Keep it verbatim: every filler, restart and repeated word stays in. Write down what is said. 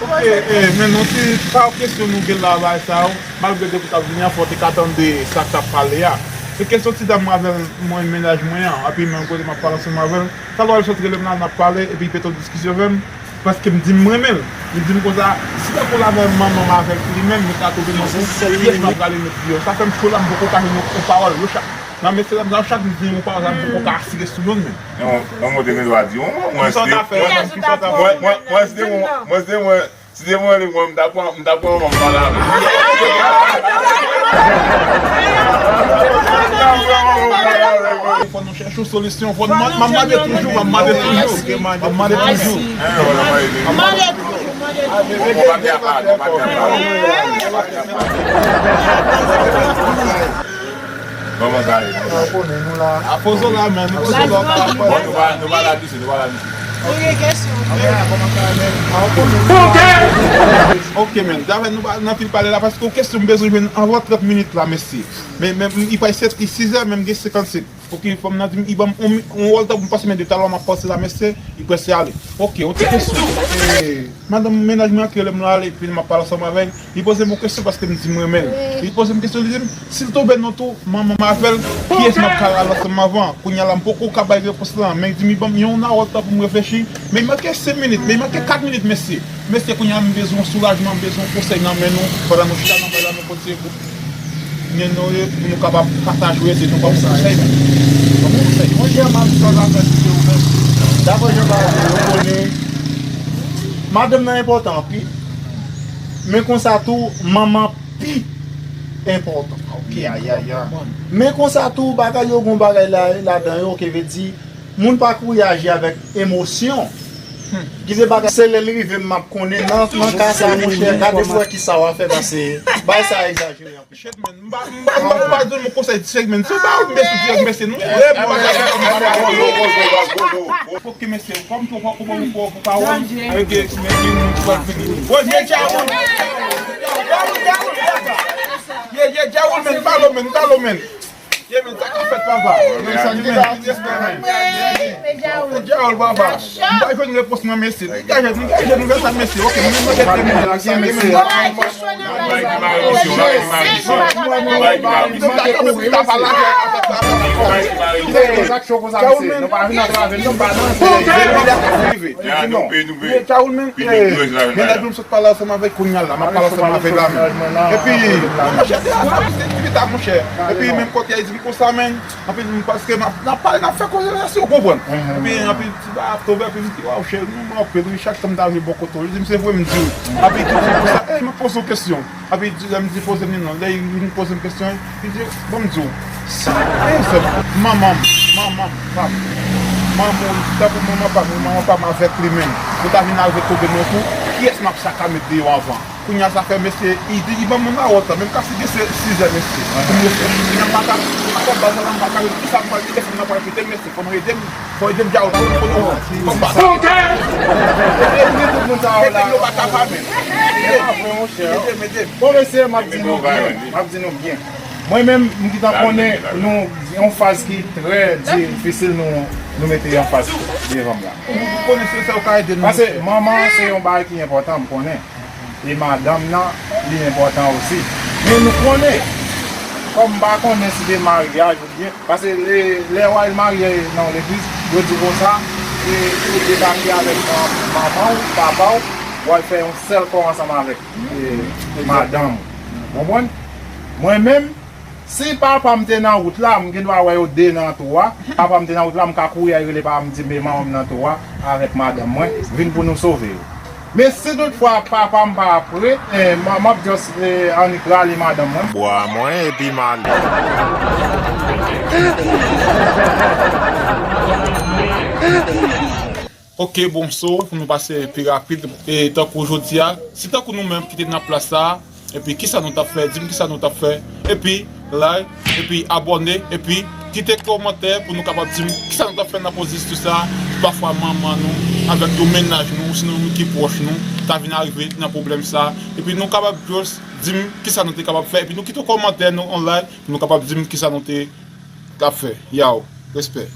Ok, eh, men non, se pa kesyon nou gen la, bagay sa yo, malgre depi w t ap vini an, fò w te ka tande sa k t ap pale a. Se kesyon ti dam mwen avè l, mwen, mennaj mwen an, epi menm kote m ap pale ansanm avè l, talè w al sot rele m la, n ap pale, epi pete yon diskisyon avè m, paske m di m renmen l. M di m konsa, si tankou l avè manman m avèk li menm, nou ka twouve m pou kiyès m ap prale met deyò. Sa fè m cho la, m poko ka jwenn yon pawòl. Yo chak, nan mesye dam sa yo, chak m di yon pawòl, sa m poko ka asire sou youn menm. Yon, yon mo te gen dwa di yon mo. Mwen se te, mwen, mwen, mwen se te yon, mwen se te yon, si te mwen li mwen, m ta pran, m ta pran yon nonm pale avè l. Fò nou chèche yon solisyon. Fò nou, m ap mande toujou, m ap mande toujou. M ap mande toujou. Mande toujou, mande toujou. Bon, bon, pa gen apa, bon, pa gen apa. Kòman sa ye? Kòman sa ye? Apozo la, men. Apozo la. Bon, nou pa, nou pa la pise, nou pa la pise. Mwen gen kesyon. Ok, men, davè nou pa nan fil pale la, paske yon kesyon m bezwen jwenn anvan trant minit la, mesye. Men, men, li pa sèt, li sizè, men m gen senkannsenk. Ok, fanm nan di m, li ban m yon mi-, yon wòl tankou m pase, men de talè m ap pase la, mesye, li prèske ale. Ok, yon ti kesyon. Eh, madanm mennaj mwen an ki rele m la, epi m ap pale ansanm avè l. Li poze m yon kesyon paske m di m renmen l. Li poze m kesyon, li di m, si l tonbe nan twou, manman m avè l, kiyès m ap ka al ansanm avè l? Kounye a la, m poko ka bay repons lan, men li di m, li ban m yon awa tan pou m reflechi, men li manke senk minit, men li manke kat minit, mesye. Mesye, kounye a, m bezwen yon soulajman, m bezwen yon konsèy nan men nou, pandan nou chita nan kay la, nou kontinye goup. Men nou ye, pou nou kapab pataje, se nou ba w konsèy, men. Ba w konsèy. Mwen, jan m ap fè zafè sou yo, men, daprè jan bagay yo, ou konnen, madanm nan enpòtan anpil. Men konsa tou, manman pi enpòtan. Ok, ayayay. Men konsa tou, bagay yo gon bagay la, ladan yo, ki vle di, moun pa kouri aji avèk emosyon. Ki se bagay, se lè l rive m ap konnen nan, nan ka sa, monchè, gade pou wè ki sa w a fè, paske bagay sa egzajere anpil. Shit, man. M pa, m pa, m pa, m pa di nou konsèy ti sèk, men si w pa yon mesye, ti sèk, mesye, nou. Fòk ke mesye, kòm tou, fòk ou bon pou pawòl. Avèk, men, men, men, men, men, men, men, Ye, ye, Djawòl, men, talo, men, talo, men. Ye, men, sa k ap fèt, papa? Men, sa ki respè, men. Djawòl, papa. M pa jwenn repons nan mesye. Degaje, degaje nou fè sa, mesye. Ok, nou mèt gen mesye. Djawòl, men. Djawòl, men. Gen nèg m sot pale ansanm avèk kounye a la, m ap pale ansanm avèk la menm. Epi, monchè, se sa, se ti pita, monchè. Epi, menm kote a, li di m konsa, men. Anpi, paske n ap, n ap pale, n ap fè koze la, si w konprann. Epi, anpi, ti ba ap tonbe, epi m di, waw, cheri, nou, mwen, anpil, wi, chak tan m ta vle bò kote w, li di m, se vre, m di w. Anpi, li di m konsa, ey, m ap poze w kesyon. Epi di, lè m di poze m li non, lè li vin poze m kesyon, li di, bon, m di w, si, e, se manman m, manman m, pap, manman m, tankou manman pap, manman pap m avèk li menm, nou ta vin arive tonbe nan yon kou, kiyès m ap sa ka met deyò anvan? Kounye a sa fè mesye, li di, li ban m yon awòt la, menm ka si gen se sizè mesye, pou m reflechi. Kounye a m pa ka, m pa ka baz la, m pa ka, kisa m pral di, lè fè m nan pral kite mesye, fò nou ede m. Fò ede m, Djawòl, fò nou, fò nou, fò nou. Fò nou ede tout moun sa yo la. Ede m, yo pa ka pa menm. Ede m, ede m, ede m. Bon, mesye, m ap di nou byen, m ap di nou byen. Mwen menm, m gentan konnen nou yon faz ki trè difisil nou, nou mete anfas devan m la. Ou konnen se sa yo ka ede nou. Paske manman se yon bagay ki enpòtan, m konnen. E madanm nan, li enpòtan osi. Men nou konnen, kòm m pa konnen si se maryaj oubyen, paske lè, lè w al marye nan yon legliz, yo di konsa, e ou debake avèk man-, manman w, papa w, w al fè yon sèl kò ansanm avèk, e, madanm ou. Konprann? Mwen menm, si papa m te nan wout la, m gen dwa wè yo de nan twou a. Papa m te nan wout la, m ka kouri al rele papa m, di, men manman m nan twou a avèk madanm mwen, vin pou nou sove yo. Men si toutfwa papa m pa prè, eh, m, m ap just, eh, annik rale madanm mwen. Bwa mwen epi m ale. Ok, bon, so, pou nou pase pi rapid, e tankou jodi a, si tankou nou menm ki te nan plas sa a, epi kisa nou t ap fè, di m kisa nou t ap fè, epi like, epi abòne, epi kite kòmantè pou nou kapab di m kisa nou t ap fè nan pozisyon sa a, si pafwa manman nou, avèk yon mennaj nou, sinon yon moun ki pwòch nou, ta vin arive nan pwoblèm sa a, epi nou kapab just di m kisa nou te kapab fè, epi nou kite kòmantè nou an like, pou nou kapab di m kisa nou te t ap fè. Yow, respè.